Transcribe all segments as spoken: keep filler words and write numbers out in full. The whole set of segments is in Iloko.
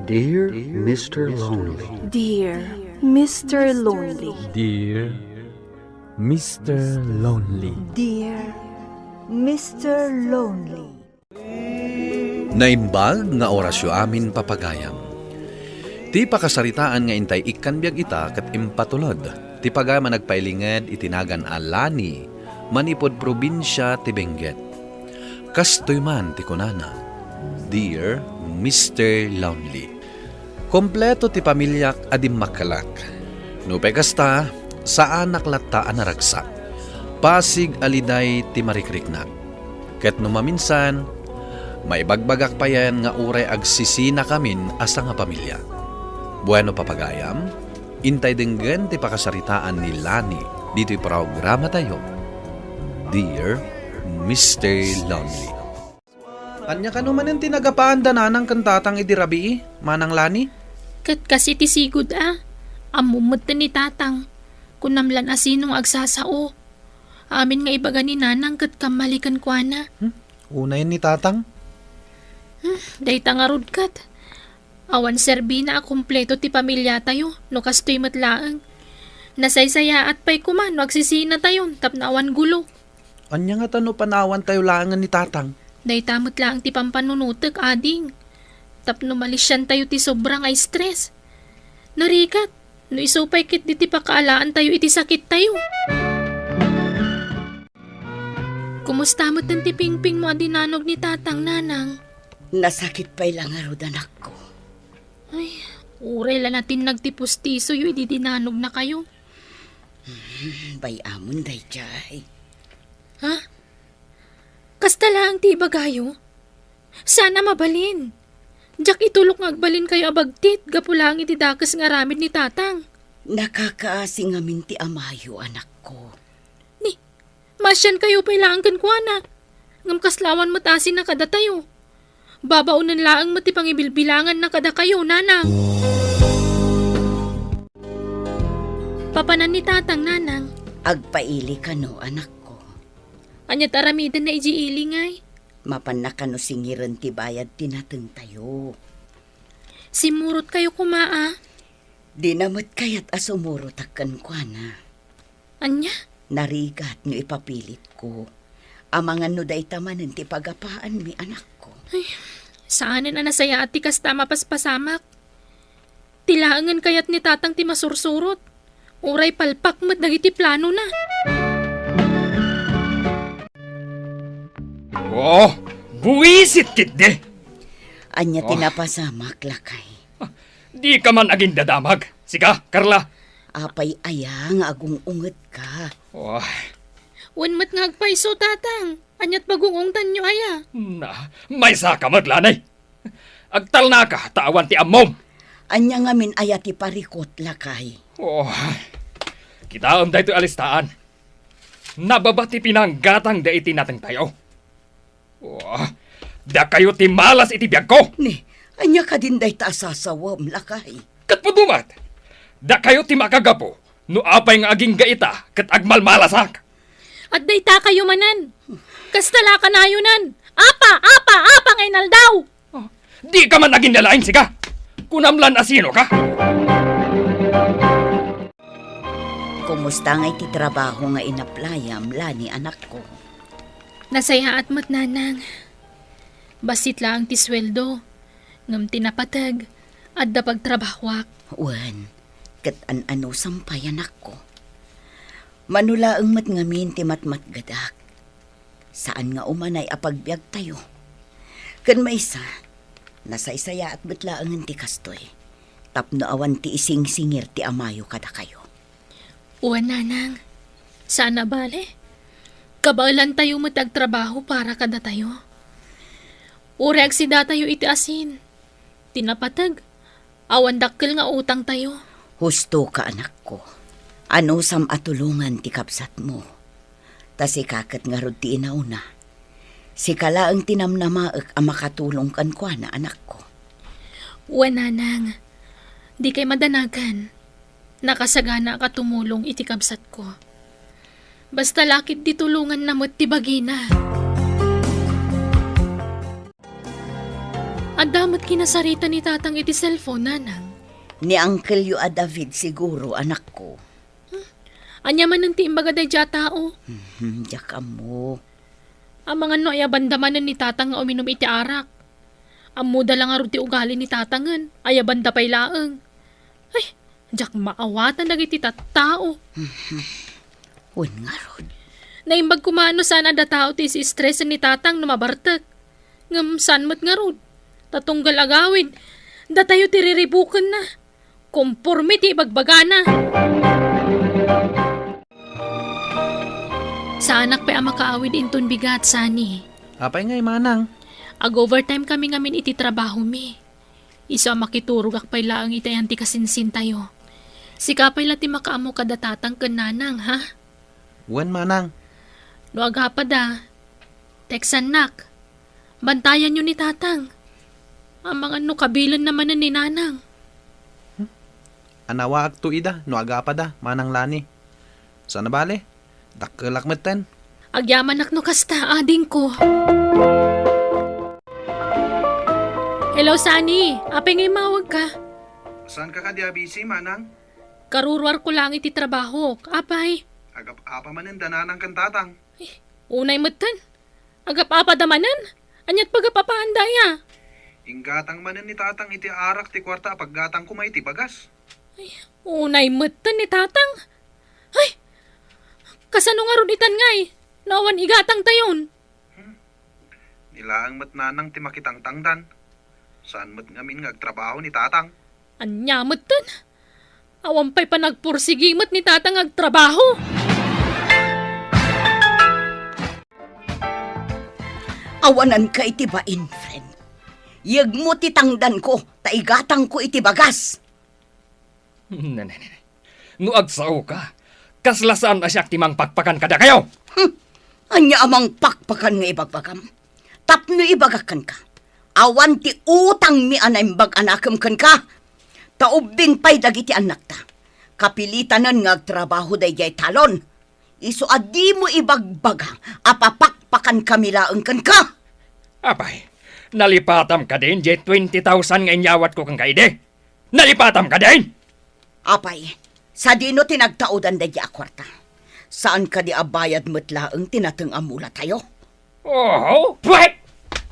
Dear Mister Lonely. Dear Mister Lonely. Dear Mister Lonely. Dear Mister Lonely. Naimbag nga orasyo amin, papagayam. Ti pakasaritaan nga intay ikkan biag ita ket impatulod ti pagayam a nagpailinged iti nagan a Lani manipud probinsia ti Benguet. Kastoy man ti kunana, "Dear Mister Lonely, kompleto ti pamiliak a dimmakkelak. Nupay kasta, saanak latta a naragsak. Pasig a liday ti marikriknak. Ket no maminsan, maibagbagak payen nga uray agsisinakamin a sangapamilia." Bueno, papagayam, intay denggen ti pakasaritaan ni Lani ditoy programatayo, Dear Mister Lonely. Ania kano manen ti nagapaanda nanang ken tatang idi rabii, Manang Lani? Ket kas iti sigud a, ammom metten ni tatang. Kunam lan a sino nga agsasao. Amin nga ibaga ni nanang ket kammali kenkuana. Hmm? Unayen ni tatang? Hmm, dayta ngarud ket. Awan serbina a kompleto ti pamiliatayo no kastoy met laeng. Nasaysayaat pay koma no agsisinatayon tapno awan gulo. Ania ngata no panawantayo laengen ni tatang? Dayta met laeng ti pampanunotek, ading. Tapno malisiantayo ti sobra nga stress. Narigat, no isu pay ketdi ti pakaalaantayo iti sakittayo. Kumusta met ti pingpingmo a dinanog ni tatang, nanang? Nasakit pay la ngarud, anakko. Ay, uray la natinnag ti pustisoyo idi dinanog na kayo. Hmm, bay-amon daydiay. Ha? Kasta laeng ti ibagayo? Saan a mabalin? Diak itulok nga agbalinkayo a bagtit gapu laeng iti dakes nga aramid ni tatang. Nakakaasi ngamin ti amayo, anakko. Ni, maasiankayo pay laeng kenkuana. Ngem kasla awan met asina kadatayo. Babaonen laeng met ti pangibilbilanganna kadakayo, nanang. Papanan ni tatang, nanang. Agpaili kano, anakko. Ania ti aramidenna idiay ili, ngay? Mapanna kano singiren ti bayad ti natengtayo. Simmurotkayo koma, a? Dina met kayat a sumurotak kenkuana. Ania? Narigat no ipapilitko. Amangan no dayta manen ti pagapaanmi, anakko. Ay, saanen a nasayaat ti kasta a mapaspasamak. Ti laengen kayat ni tatang ti masursurot. Uray palpak met dagiti planona. Oh, buisit ketdi! Ania ti Oh. napasamak, lakay? Dika man agindadamag. Sika, Carla. Apay aya nga agung-ungetka? Wah. Wen met nga agpayso, tatang. Ania't pagung-ungtanyo aya? Na, maysa ka met, Lanay. Agtalnaka ta awan ti ammom. Ania ngamin aya ti parikut, lakay? Oh. Kitaem daytoy a listaan. Nababa ti pinanggatang daydi natengtayo. Oh, dakayo ti malas iti biagko. Ni, ania kadin dayta a sasawem, lakay? Ket pudno met, dakayo ti makagapu no apay nga agingga ita ket agmalmalasak. At dayta kayo manen. Kasta la kanayonan. Apa, apa, apa nga inaldaw? Oh, di ka man aginnalaing, sika. Kunam lan a sino ka? Kumusta nga iti trabaho nga inaplayam, Lani, anakko? Nasayaat met, nanang. Bassit laeng ti sueldo, ngem ti napateg, adda pagtrabahoak. Wen, ket an-anusam pay, anakko. Mano laeng met ngamin ti matmatgedak. Saan nga umanay a pagbiagtayo. Ken maysa, nasaysayaat met laengen ti kastoy, tapno awan ti isingsingir ti amayo kadakayo. Wen, nanang, saan a bale. Kabaelantayo met ti agtrabaho para kadatayo. Uray agsidatayo iti asin, ti napateg, awan dakkel nga utangtayo. Husto ka, anakko. Anusam a tulongan ti kabsatmo. Ta sika ket ngarud ti inauna. Sika laeng ti namnamaek a makatulong kenkuana, anakko. Wen, nanang, dikay madanagan. Nakasaganaak a tumulong iti kabsatko. Basta la ketdi tulonganna met ti bagina. Adda met kinasarita ni Tatang iti cellphone, Nanang. Ni angkelyo a David siguro, anakko. Ania manen ti imbaga daydiay a tao? Hmm, diak ammo. Amangan no ayabanda manen ni Tatang nga uminum iti arak. Ammoda la ngarud ti ugali ni Tatangen, ayabanda pay laeng. Ay, diak maawatan dagiti tattao. Wen ngarud. Naimbag koma no saan a datao ti isi-stress ni Tatang no mabartek. Ngem saan met ngarud. Ta tunggal agawid, datayo ti riribukenna. Komporme ti ibagbagana. Saanak pay a makaawid inton bigat, Sani. Apay ngay, Manang? Ag-overtime kami ngamin iti trabahomi. Isu a makiturogak pay laeng iti ayan ti kasinsintayo. Sika pay la ti makaammo kada Tatang ken Nanang, ha? Wen, Manang. No agapada, textannak. Bantayanyo ni Tatang. Amangan no kabilenna manen ni Nanang. Anawaakto ida no agapada, Manang Lani. Saan a bale, dakkelak metten. Agyamanak no kasta, adingko. Hello, Sani. Apay nga immawagka? Saanka kadi a busy, Manang? Karuruarko laeng iti trabahok. Apay? Agap-apa manen da Nanang ken Tatang. Eh, unay metten. Agap-apada manen? Ania't pagap-apaanda aya? Inggatang manen ni Tatang iti arak ti kuarta a paggatang koma iti bagas. Ay, unay metten ni Tatang. Ay, kasano ngarud itan ngay? No awan igatangtayon. Hmm. Ni laeng met Nanang ti makitangtangdan. Saan met ngamin nga agtrabaho ni Tatang? Ania metten? Awan pay panagpursigi met ni Tatang agtrabaho. Awananka iti bain, friend. Yegmo ti tangdanko, ta igatangko iti bagas. Ne, ne, ne, ne. No agsaoka, kasla saan a siak ti mangpakpakan kadakayo? Hmm. Ania a mangpakpakan nga ibagbagam? Tapno ibagak kenka, awan ti utangmi a naimbag a nakem kenka. Ta ubbing pay dagiti annakta. Kapilitanen nga agtrabaho daydiay talon. Isu a dimo ibagbaga a papakpakankami laeng kenka. Apay, nalipatam kadin diay twenty thousand nga inyawatko kenka idi? Nalipatam kadin? Apay, sadino ti nagtaodan daydiay a kuarta? Saan kadi a bayad met laeng ti nateng a mulatayo? Oho, puwet!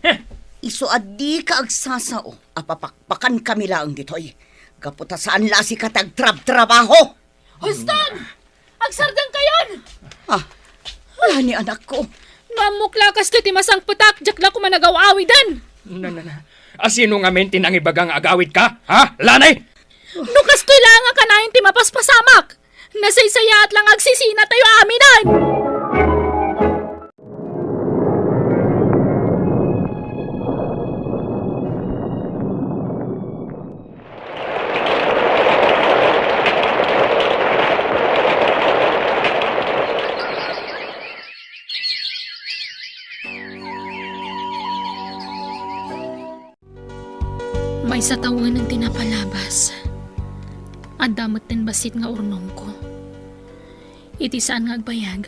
Heh! Isu a dika agsasao a papakpakankami laeng ditoy. Gapu ta saan la a sika ti agtrabtrabaho. Huston! Agsardengkayon! Ah, Lani, anakko. No ammok la a kastoy ti masangpetak, diak la koma nagaw-awiden. Na, na, na. A sino ngamin ti nangibaga nga agawidka? Ha, Lani? No kastoy laeng a kanayon ti mapaspasamak, nasaysayaat la nga agsisinatayo aminen! Maysa tawenen ti napalabas. Adda metten bassit nga urnongko. Iti saan nga agbayag,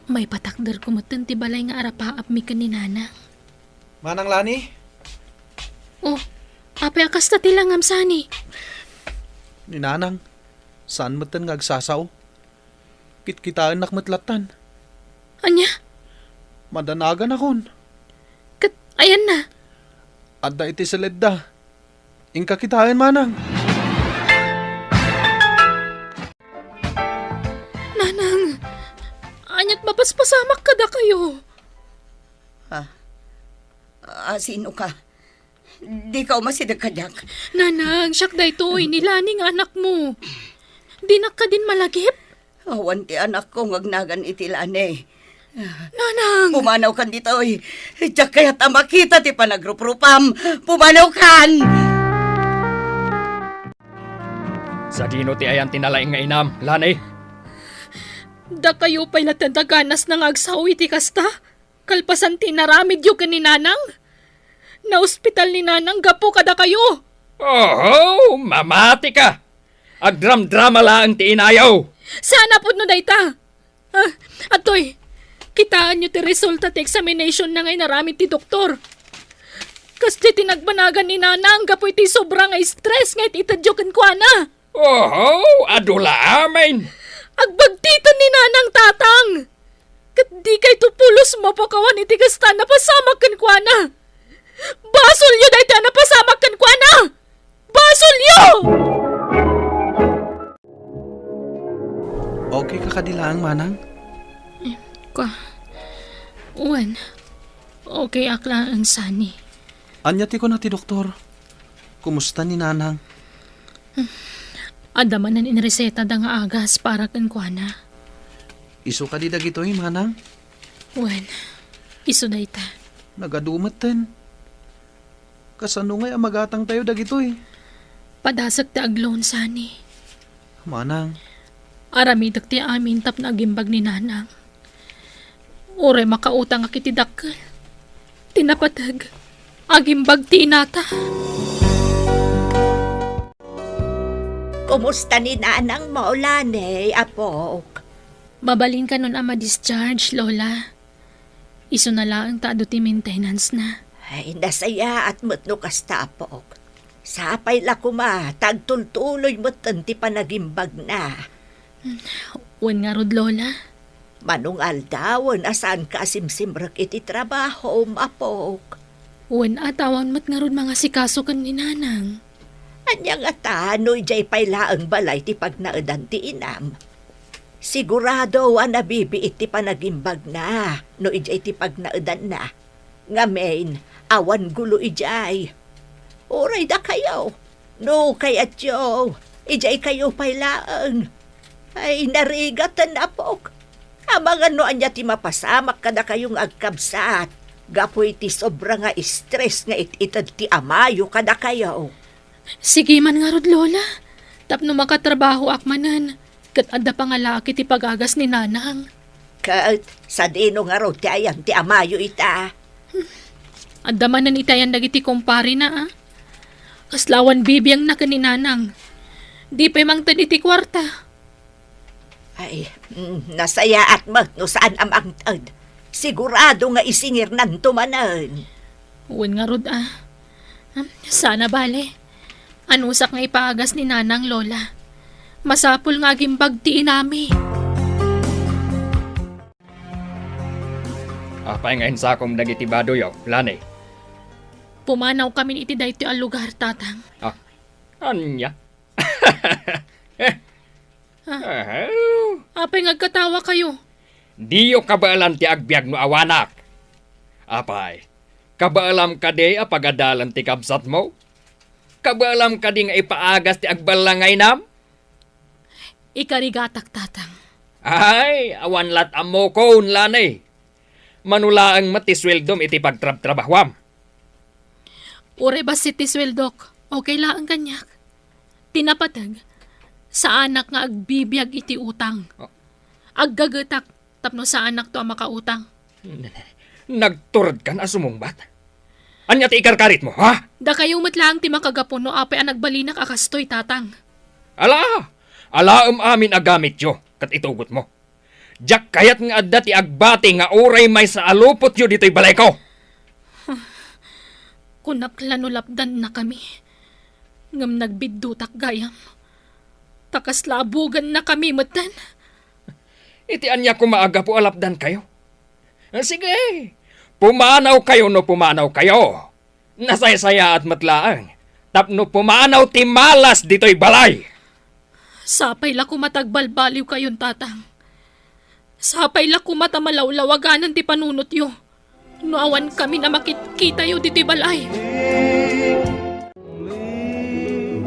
maipatakderko metten ti balay nga arapaapmi ken ni Nanang. Manang Lani? Oh, apay a kasta ti langam, Sani? Ni Nanang, saan metten nga agsasao. Kitkitaennak met lattan. Ania? Madanaganakon. Ket ayanna? Adda iti seledda. Inka kitaen, Manang. Nanang, ania't mapaspasamak kadakayo? Ah, ah, sino ka? Dika umasideg kadiak. Nanang, siak daytoy, ni Lani nga anakmo. Dinak kadin malagip? Awan ti anakko nga agnagan iti Lani. Nanang! Pumanawkan ditoy. Diak kayat a makita ti panagruprupam. Pumanawkan! Sadino ti ayan ti nalaing nga inam, Lani? Dakayo pay la ti daganasna nga agsao iti kasta? Kalpasan ti inaramidyo ken ni Nanang? Naospital ni Nanang gapu kadakayo. Oho, mamati ka! Agdramdrama laeng ti inayo. Saan a pudno dayta? Ah, adtoy, kitaenyo ti resulta ti examination na nga inaramid ti doktor. Kas, Diay ti nagbanagan ni Nanang gapu iti sobra nga stress nga it-itedyo kenkuana. Oho, adu la amin. Agbagtiten ni Nanang, Tatang. Ket dikayto pulos mapukawan iti kasta a napasamak kenkuana. Basolyo daytoy a napasamak kenkuana. Basolyo! Okay ka kadi laeng, Manang? Ka, wen, okay ak laeng, Sunny. Ania ti kuna ti doktor? Kumusta ni Nanang? Adda manen inresetada nga agas para kenkuana. Isu kadi dagitoy, Manang? Wen, isu dayta. Nagadu metten. Kasano ngay a magatangtayo dagitoy? Padasek ti agloan, Sunny. Manang. Aramidek ti amin tapno agimbag ni Nanang. Uray makautangak iti dakkel, ti napateg, agimbag ti inata. Kumusta ni Nanang mo, Lani, apok? Mabalin kanon a ma-discharge, Lola. Isuna laeng ta adu ti maintenance na. Ay, nasayaat met no kasta, apok. Sapay la koma ta agtultuloy metten ti panagimbagna. Wen ngarud, Lola. Mano nga aldawen a saanka a simsimrek iti trabahom, apok? Wen a, ta awan met ngarud mangasikaso ken ni Nanang. Ania ngata no idiay pay laeng balay ti pagnaedan ti inam? Sigurado a nabibiit ti panagimbagna no idiay ti pagnaedanna. Ngamin, awan gulo idiay. Uray dakayo, no kayatyo, idiay kayo pay laeng. Ay, narigat, apok. Amangan no ania ti mapasamak kadakayo nga agkabsat gapu iti sobra nga stress nga it-ited ti amayo kadakayo. Sige man ngarud, Lola. Tapno makatrabahoak manen, ket adda pangalaak iti pagagas ni Nanang. Ket sadino ngarud ti ayan ti amayo ita? Adda manen iti ayan dagiti kumparena, a. Kasla awan bibiangna ken ni Nanang. Di pay mangted iti kuarta. Ay, mm, nasayaat met no saan a mangted. Sigurado nga isingirnanto manen. Wen ngarud, a. Hmm, saan a bale. Anusak nga ipaagas ni Nanang, Lola. Masapul nga agimbag ti inami. Apay nga insakom dagiti badoyo, Lani? Pumanawkamin iti daytoy a lugar, Tatang. Ah, ania? Ah, apay nga agkatawakayo? Diyo kabaelan ti agbiag no awanak. Apay, kabaelam kadi a pagadalan ti kabsatmo? Kabaelam kadi nga ipaagas ti agballa nga inam? Ikarigatak, Tatang. Ay, awan lat ammokon, Lani. Mano laeng met ti sueldom iti pagtrabtrabahuam. Uray bassit ti sueldok, okay laeng kaniak. Ti napateg, saanak nga agbibiag iti utang. Oh. Aggagetak tapno saanakto a makautang. Nagturedkan a sumungbat? Ania ti ikarkaritmo, ha? Dakayo met laeng ti makagapu no apay a nagbalinak a kastoy, Tatang. Ala! Alaem amin a gamityo ket itugotmo. Diak kayat nga adda ti agbati nga uray maysa a lupotyo ditoy balayko. Kunak la no lapdannakami, ngem nagbiddutak gayam. Ta kasla abugannakami metten. Iti ania koma a gapu a lapdankayo? Sige, pumanawkayo no pumanawkayo. Nasaysayaat met laeng tapno pumanaw ti malas ditoy balay. Sapay la koma ta agbalbaliwkayon, Tatang. Sapay la koma ta malawlawaganan ti panunotyo no awan kami a makitkitayo ditoy balay.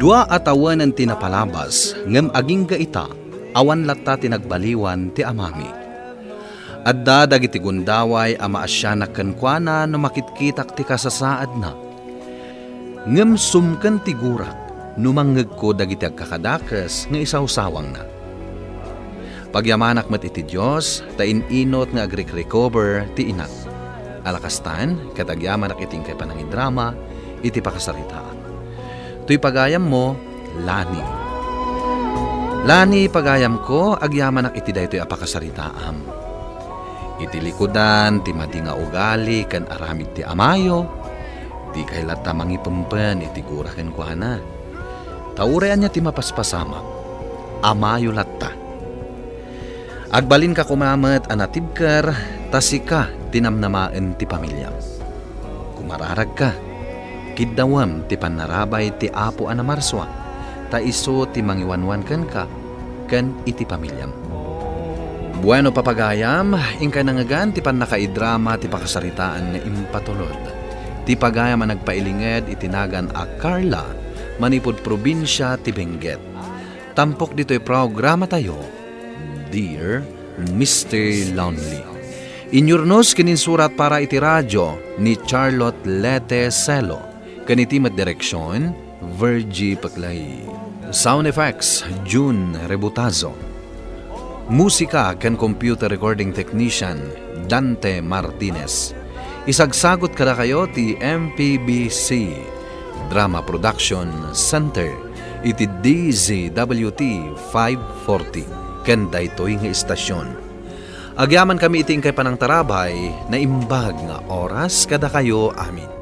Dua a tawenen ti napalabas, ngem agingga ita, awan latta ti nagbaliwan ti amami. Adda dagiti gundaway a maasianak kenkuana no makitkitak ti kasasaadna. Ngem sumken ti gurak no mangngegko dagiti agkakadakes nga isawsawangna. Pagyamanak met iti Dios ta in-inut nga agrik-recover ti inak. Ala kastan, ket agyamanak iti inkay panangidrama iti pakasaritaak. Toy pagayammo, Lani. Lani, pagayamko, agyamanak iti daytoy a pakasaritaam. Iti likudan ti madi nga ugali ken aramid ti amayo, Dikay latta mangipempen iti gura kenkuana. Ta uray ania ti mapaspasamak, amayo latta. Agbalinka koma met a natibker, ta sika ti namnamaen ti pamiliam. Kumararagka, kiddawem ti pannarabay ti Apo a namarsua, ta isu ti mangiwanwan kenka ken iti pamiliam. Bueno, papagayam, inkay nangngegan ti pannakaidrama ti pakasaritaan nga impatulod. Ti pagayam a nagpailinged iti nagan a Carla, manipud probinsia ti Benguet. Tampok ditoy programatayo, Dear Mister Lonely. Inyurnos ken insurat para iti radio ni Charlotte Lete Celo, ken iti met direksion, Virgie Paclay. Sound effects, June Rebutazo. Musika ken computer recording technician, Dante Martinez. Isagsagut kadakayo ti M P B C Drama Production Center iti D Z W T five forty ken daytoy nga istasyon. Agyamankami iti inkay panangtarabay, naimbag nga oras kadakayo amin.